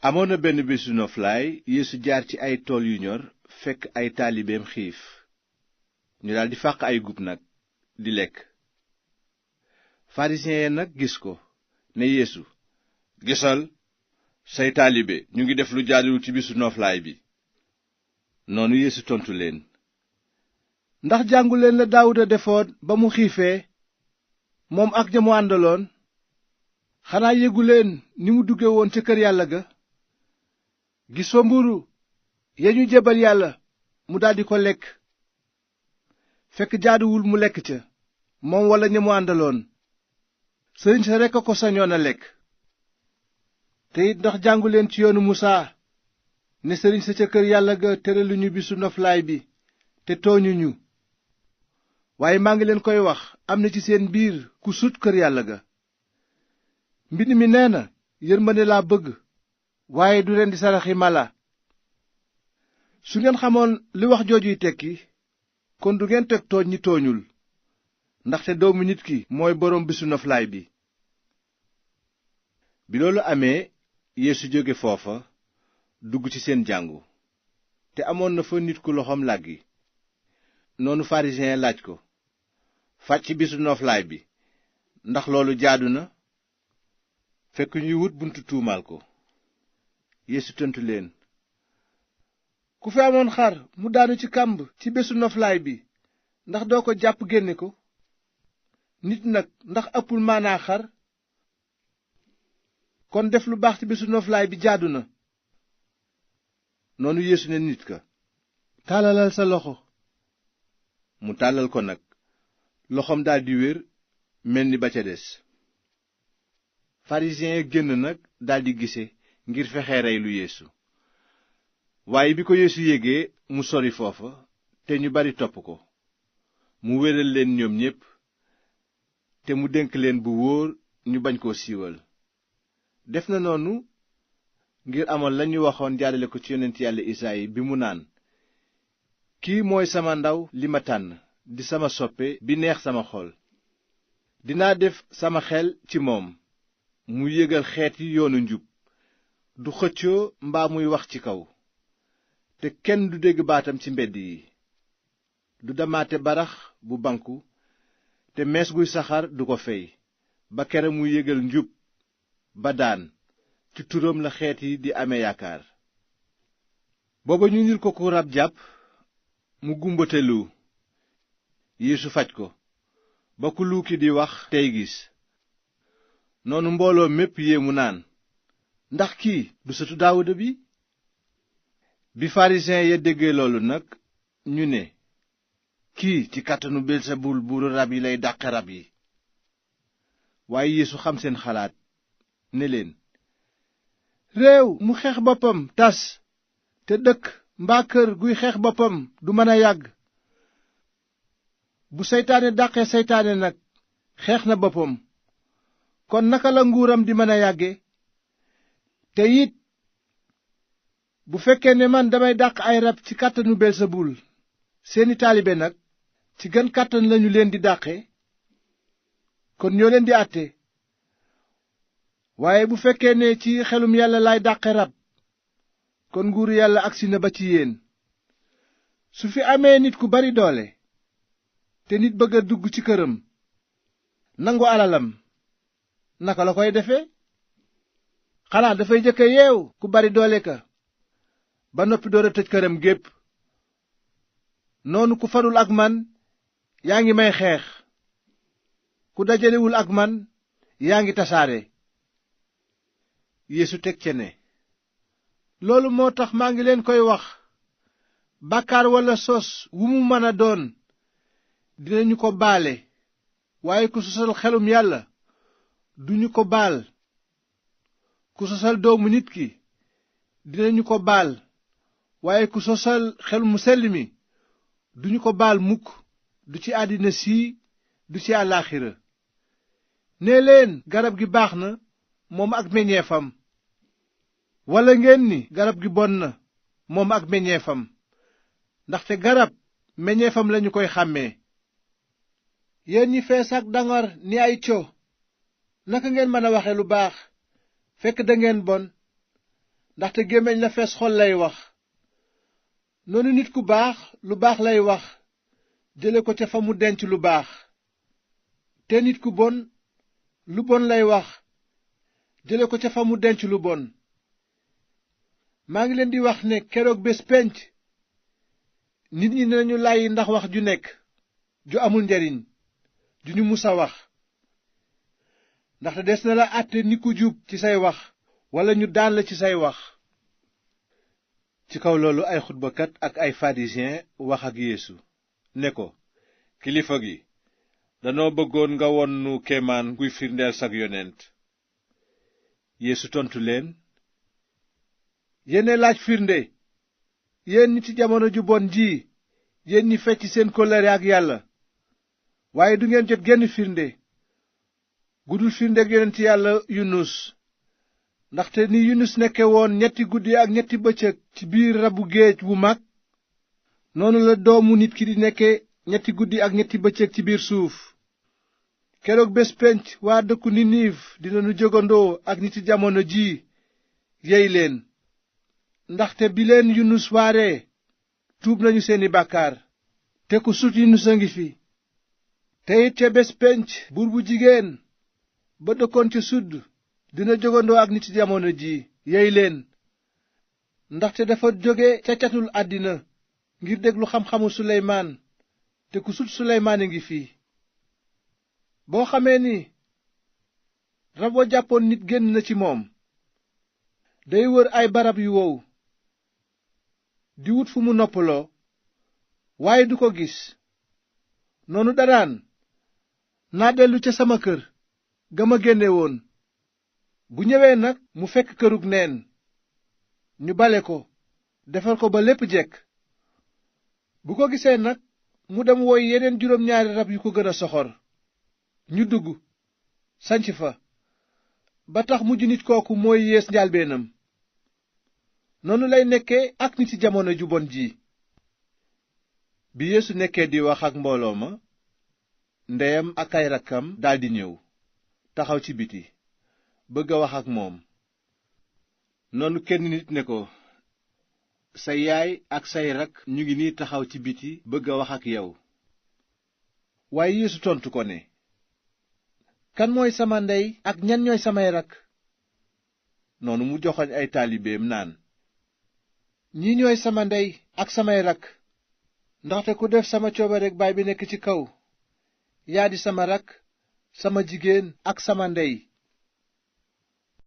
amoon na benn bésu noflaay Yeesu jaar ci ay tool yu ñor fekk ay taalibeem xiif ñu daldi fàq ay gub nag di lekk. farisiyen ya nag gis ko ne Yeesu, gisal, say taalibe ñu ngi def lu jaaduwul ci bésu noflaay bi. noonu Yeesu tontu leen, ndax jànguleen la Daawuda defoon ba mu xiifee moom ak ña mu àndaloon? xanaa yëguleen ni mu dugge woon ca kër yàlla ga, gis fa mburu ya ñu jébal yàlla mu daldi ko lekk, fekk jaaduwul mu lekk ca moom walla ña mu àndaloon. sëriñ sa rekk a ko sañoon a lekk. te it ndax jànguleen ci yoonu Musaa ne sëriñ sa ca kër yàlla ga tëraluñu bisu noflaay bi te tooñuñu? waaye maa ngi leen koy wax, am na ci seen biir ku sut kër yàlla ga. mbind mi nee na, yërmande laa bëgg waaye du rendi saraxi mala. su ngeen xamoon li wax joojuy tekki, kon du ngeen teg tooñ ñi tooñul, ndaxte doomu nit ki mooy boroom bisu noflaay bi. bi loolu amee, Yeesu jóge foofa dugg ci seen jàngu, te amoon na fa nit ku loxoom làggi. noonu pharisien laaj ko, fàcc bisu noflaay bi ndax loolu jaadu na? fekk ñuy wut buntu tuumaal ko. Yeesu tontu leen, ku fi amoon xar mu daanu ci kàmb ci bésu noflaay bi, ndax doo ko jàpp génne ko? nit nag ndax ëppul maanaa xar? kon def lu baax ci bésu noflaay bi jaadu na. noonu Yeesu ne nit ka, tàllalal sa loxo. mu tàllal ko nag, loxoom daldi wér mel ni ba ca des. farisiyen ya génn nag daldi gise ngir fexe rey lu Yeesu. waaye bi ko Yeesu yégee mu sori foofa, te ñu bari topp ko, mu wéral leen ñoom ñépp, te mu dénk leen bu wóor ñu bañ koo siiwal. def na noonu ngir amal lañu waxoon jaarale ko ci yonent yàlla Isaayi bi mu naan, kii mooy sama ndaw li ma tànn, di sama soppe bi neex sama xol. dinaa def sama xel ci moom, mu yégal xeet yi yoonu njub. du xëccoo mbaa muy wax ci kaw, te kenn du dégg baatam ci mbedd yi. du damaate barax bu banku, te mees guy saxaar du ko fey, ba kere mu yégal njub ba daan. ci turam la xeet yi di ame yaakaar. booba ñu indil ko ku rab jàpp, mu gumbate lu. Yeesu faj ko, ba ku lu ki di wax tey gis. noonu mbooloo mépp yéemu naan, ndax kii du sëtu Daawuda bi? bi farisiyen ya déggee loolu nag, ñu ne, kii ci kàttanu Belsebul buuru rab yi lay dàqe rab yi. waaye Yeesu xam seen xalaat, ne leen, réew mu xeex boppam tas, te dëkk mbaa kër guy xeex boppam du mën a yàgg. bu seytaane dàqee seytaane nag, xeex na boppam, kon naka la nguuram di mën a yàgge? te it bu fekkee ne man damay dàq ay rab ci kàttanu Belsebul, seeni taalibe nag ci gën kàttan lañu leen di dàqe? kon ñoo leen di àtte. waaye bu fekkee ne ci xelum yàlla laay dàqe rab, kon nguuru yàlla agsi na ba ci yéen. su fi amee nit ku bari doole, te nit bëgg a dugg ci këram, nangu alalam, naka la koy defe? xanaa dafay jëkk a yeew ku bari doole ka, ba noppi door a tëj këram gépp. noonu ku farul ak man, yaa ngi may xeex. ku dajalewul ak man, yaa ngi tasaare. Yeesu teg ca ne, loolu moo tax maa ngi leen koy wax, bàkkaar walla sos wu mu mën a doon dinañu ko baale, waaye ku sosal xelum yàlla duñu ko baal. ku sosal doomu nit ki dinañu ko baal, waaye ku sosal xel mu sell mi duñu ko baal mukk, du ci àddina sii du ci àllaaxira. nee leen garab gi baax na moom ak meññeefam, walla ngeen ni garab gi bon na moom ak meññeefam, ndaxte garab meññeefam lañu koy xàmmee. yéen ñi fees ak dangar ni ay co, naka ngeen mën a waxe lu baax fekk dangeen bon? ndaxte gémmiñ la fees xol lay wax. noonu nit ku baax lu baax lay wax jële ko ca fa mu denc lu baax, te nit ku bon lu bon lay wax jële ko ca fa mu denc lu bon. maa ngi leen di wax ne keroog bés pénc nit ñi dinañu làyyi ndax wax ju nekk ju amul njariñ ju ñu musa wax, ndaxte des na la àtte ni ku jub ci say wax walla ñu daan la ci say wax. ci kaw loolu ay xutbakat ak ay farisiyen wax ak Yeesu ne ko, kilifa gi, danoo bëggoon nga won nu kéemaan guy firndeel sag yonent. Yeesu tontu leen, yéen laaj firnde, yéen ñi ci jamono ju bon ji, yéen ñi fecc seen kóllëre ak Yàlla, waaye du ngeen jot genn firnde gudul firndeek yonent Yàlla Yunus. ndaxte ni Yunus nekke woon 3 guddi ak 3 bëccëg ci biir rabu géej wu mag, noonu la doomu nit ki di nekke 3 guddi ak 3 bëccëg ci biir suuf. keroog bés pénc waa dëkku Ninive dinañu jógandoo ak niti jamono ji yey leen, ndaxte bi leen Yunus waaree tuub nañu seeni bàkkaar, te ku sut Yunus a ngi fi. te it ca bés pénc buur bu jigéen ba dëkkoon ca sudd dina jógandoo ak niti jamono ji yey leen, ndaxte dafa jóge ca catul àddina ngir déglu xam-xamu Suleymaan, te ku sut Suleymaan a ngi fi. boo xamee ni rab wa jàppoon nit génn na ci moom, day wër ay barab yu wow di wut fu mu noppaloo, waaye du ko gis. noonu danaan, naa dellu ca sama kër ga ma génne woon. bu ñëwee nag mu fekk kërug neen, ñu bale ko defar ko ba lépp jekk. bu ko gisee nag mu dem woy yeneen 2 rab yu ko gën a soxor, ñu dugg sanc fa, ba tax mujj nit kooku mooy yées njaalbeenam. noonu lay nekke ak nit ci jamono ju bon ji. bi Yeesu nekkee di wax ak mbooloo ma, ndeyam ak ay rakkam daldi ñëw taxaw ci biti bëgg a wax ak moom. noonu kenn nit ne ko, sa yaay ak say rak ñu ngi nii taxaw ci biti bëgg a wax ak yow. waaye Yeesu tontu ko ne, kan mooy sama ndey ak ñan ñooy samay rak? noonu mu joxoñ ay taalibeem naan, ñii ñooy sama ndey ak samay rak, ndaxte ku def sama coobareek Baay bi nekk ci kaw, yaa di sama rak, sama jigéen ak sama ndey.